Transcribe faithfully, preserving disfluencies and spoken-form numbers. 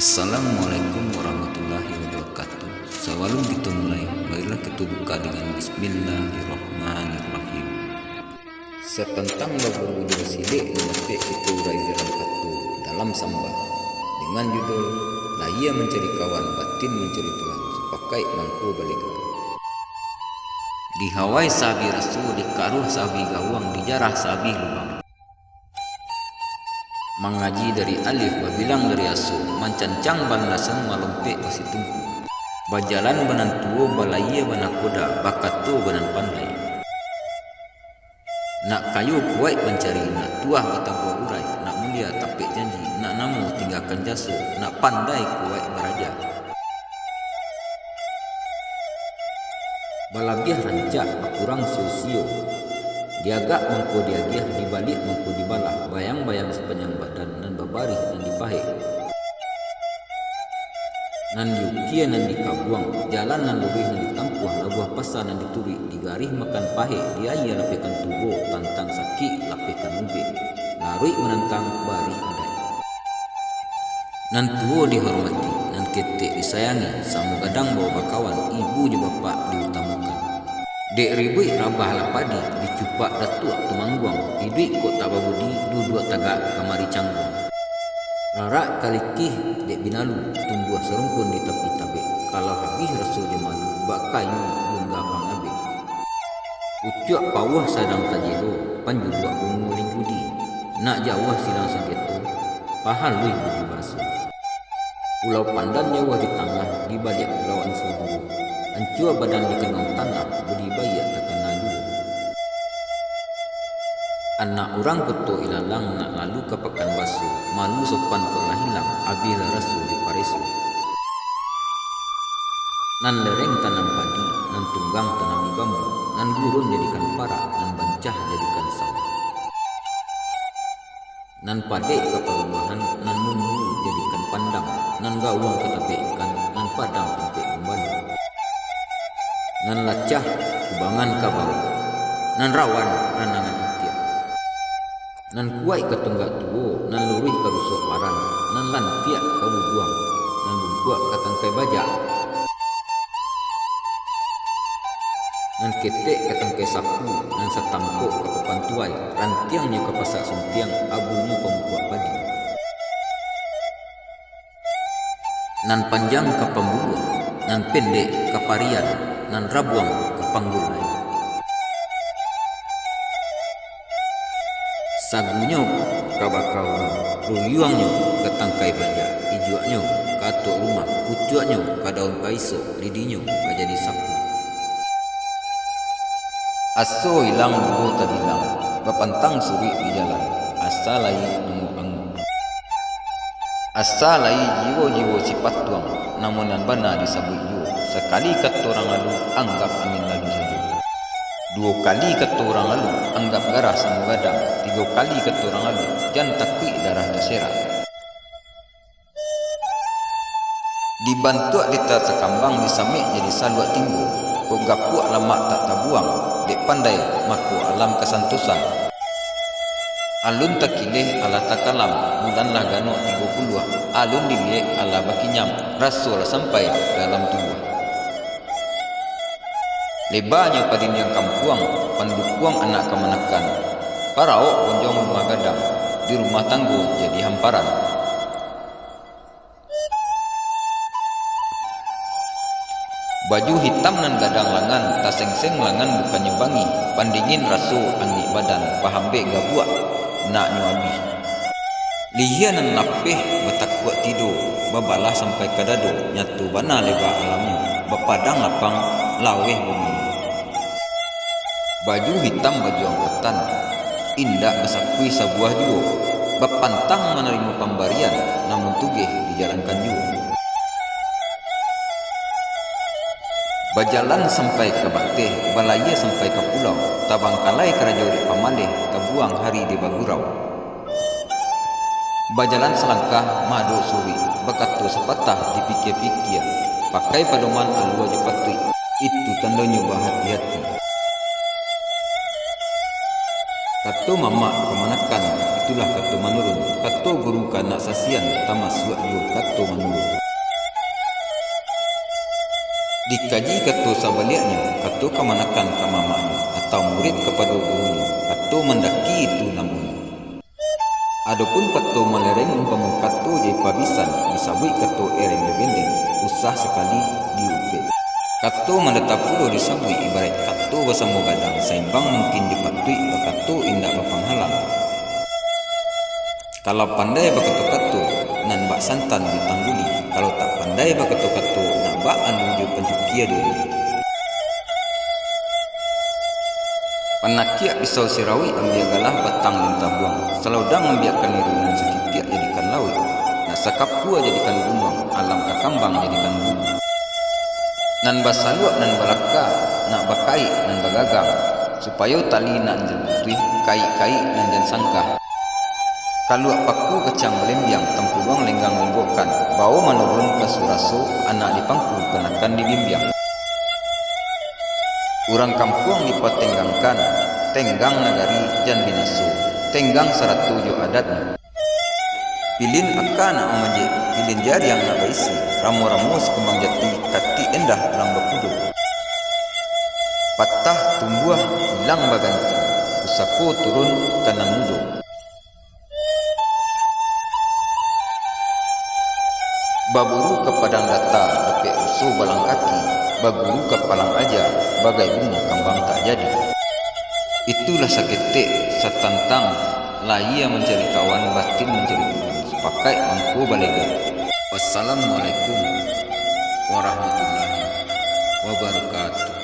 Assalamualaikum warahmatullahi wabarakatuh. Sabalum kito mulai, marilah kito buka dengan Bismillahirrahmanirrahim. Satantang baburu jo basilek nan dapek kito urai dalam kato, dalam sambah, dengan judul Lahia Mancari Kawan, Batin Mancari Tuan, sapakaik mangko balega. Dihawai saabih raso, dikaruah saabih gawang, dijarah saabih lubang. Mangaji dari alif, babilang dari aso, mancancang balandasan, malompek basitungku. Bajalan ba nan tuo, balayia ba nakoda, bakato ba nan pandai. Nak kayo kuwaik mancari, nak tuah batabuah urai, nak mulia tapek janji, nak namo tinggakan jaso, nak pandai kuwaik baraja. Balabiah rancak, bakurang sio-sio. Diagak mangko diagiah, dibaliak mangko dibalah, bayang-bayang sapanjang badan, nan babarih, nan dipahek. Nan diukia, nan dikabuang, jalan nan luruih nan ditampuah, labuah pasa nan dituruik, digarih makan pahek, diayia lapehkan tubo, tantang sakik lapehkan ubek, laruik manantang barih adaik. Nan tuo dihormati, nan ketek disayangi, samo gadang bao bakawan, ibu jo bapak diutamakan. Dek ribuik rabah lah padi, dicupak datuak tumangguang, iduik kok tak babudi, duduak tagak kamari cangguang. Rarak kalikih dek binalu, tumbuah sarumpun di tapi tabek, kalau habih raso jo malu, bak kayu lungga pangabek. Pucuak pauah sadang tajelo, panjuluak bungo linggudi, nak jauah silang sangketo, pahaluih budi baso. Pulau Pandan jauah di tangah, di baliak pulau Anso duo. Ancua badan di kanuang tanah, budi baiak takana juo. Anak urang Koto Ilalang nak lalu ka Pakan Baso, malu sopan kok lah ilang, abih lah raso jo pareso. Nan lereng tanam padi, nan tunggang tanami bambu, nan gurun jadikan parak, nan bancah jadikan sawah. Nan padek ka parumahan, nan mumua jadikan pandang, nan gawang ka tapek ikan, nan padang tampek gumbalu. Nan lacah kubangan ka bawah, nan rawan ranangan itiak. Nan kuwaik ka tunggak tuwo, nan luruih ka rusuak paran, nan lantiak ka bubuang, nan bungkuak ka tangkai bajak. Nan ketek ka tangkai sapu, nan satangkok ka papan tuwai, rantiangnyo ka pasak suntiang, abunyo pamukuak padi. Nan panjang ka pambuluah, nan pendek ka parian, nan rabuang ka panggulai. Sagunyo ka baka urang, ruyuangnyo ka tangkai bajak, ijuaknyo ka atuak rumah, pucuaknyo ka daun paisok, lidinyo ka jadi sapu. Aso ilang duo tabilang, bapantang suruik di jalan, asa lai nungok-angok. Asa lai jiwo-jiwo sipatuang, namun nan bana disabuik juwo, sakali kato urang lalu, anggap angin lalu sajo. Duo kali kato urang lalu, anggap garah samo gadang, tigo kali kato urang lalu, jan takuik darah taserak. Dibantuak dita takambang, disamek jadi saluak timbo, kok gapuak lamak tak tabuang, dek pandai mako alam kasantosan. Alun takileh alah takalam, bulan lah ganok tigo puluah, alun diliek alah bakinyam, raso lah sampai dalam tubuah. Lebanyo padindiang kampuang, pandukuang anak kamanakan, parawok gonjong rumah gadang, di rumah tanggo jadi hamparan. Baju hitam nan gadang langan, tasengseng langan bukannyo bangih, pandingin raso angik badan, pahambek gabuak, naknyo abih. Lihia nan lapeh batakuak tido, babalah sampai ka dado, nyato bana leba alamnyo, bapadang lapang, laweh buminyo. Baju hitam baju angkatan, indak basakui sabuah juo, bapantang manarimo pambarian, namun tugeh dijalankan juo. Bajalan sampai ka bateh, balayia sampai ka pulau, tabangkalai karajo dek pamaleh, tabuang hari dek bagurau. Bajalan salangkah madok suruik, bakato sapatah dipikia-pikia, pakai padoman alua jo patuik, itu tandonyo bahati-hati. Kato mamak kamanakan, Itulah kato manurun, kato guru ka anak sasian, tamasuak juo kato manurun. Dikaji kato sabaliaknyo, kato kamanakan ka mamaknyo, atau murid kapado gurunyo, kato mandaki itu namonyo. Adopun kato malereng umpamo kato jai pabisan, disabuik kato ereng jo gendeng, usah sakali diupek. Kato mandata pulo disabuik ibaraik kato basamo gadang, saimbang mungkin dipatuik, bakato indak bapanghalang. Kalau pandai bakato-kato, nan bak santan di tangguli, kalau tak pandai bakato-kato, nak bak anu jo pancukia dulu. Panakiak pisau sirawik, ambiak galah batang lintah buang, salodang ambiak kaniru, nan sakitiak jadikan lauik, nak sakapua jadikan gunuang, alam takambang jadikan gulu. Nan basaluak nan balaka, nak bakaik nan bagagang, supayo tali nan jan putuih, kaik-kaik nan jan sanggah. Kaluak paku kacang balembiang, tampuluang lenggang lenggokkan, bao manurun ka suraso, anak dipangku, kanakan dibimbiang. Urang kampuang dipatenggangkan, tenggang nagari jan binaso, tenggang sarato jo adatnyo. Pilin aka nak mamajik, pilin jariang nak baisi, ramo-ramo sakambang jati, katik endah pulang bakudo. Patah tumbuah ilang baganti, pusako turun ka nan mudo. Baburu ka padang data, dapek ruso balang kaki, baguru ka palang aja, bagai bungo kambang tak jadi. Itulah saketek satantang, lahia mancari kawan, batin mancari tujuan, sapakaik mangko balega. Wassalamualaikum warahmatullahi wabarakatuh.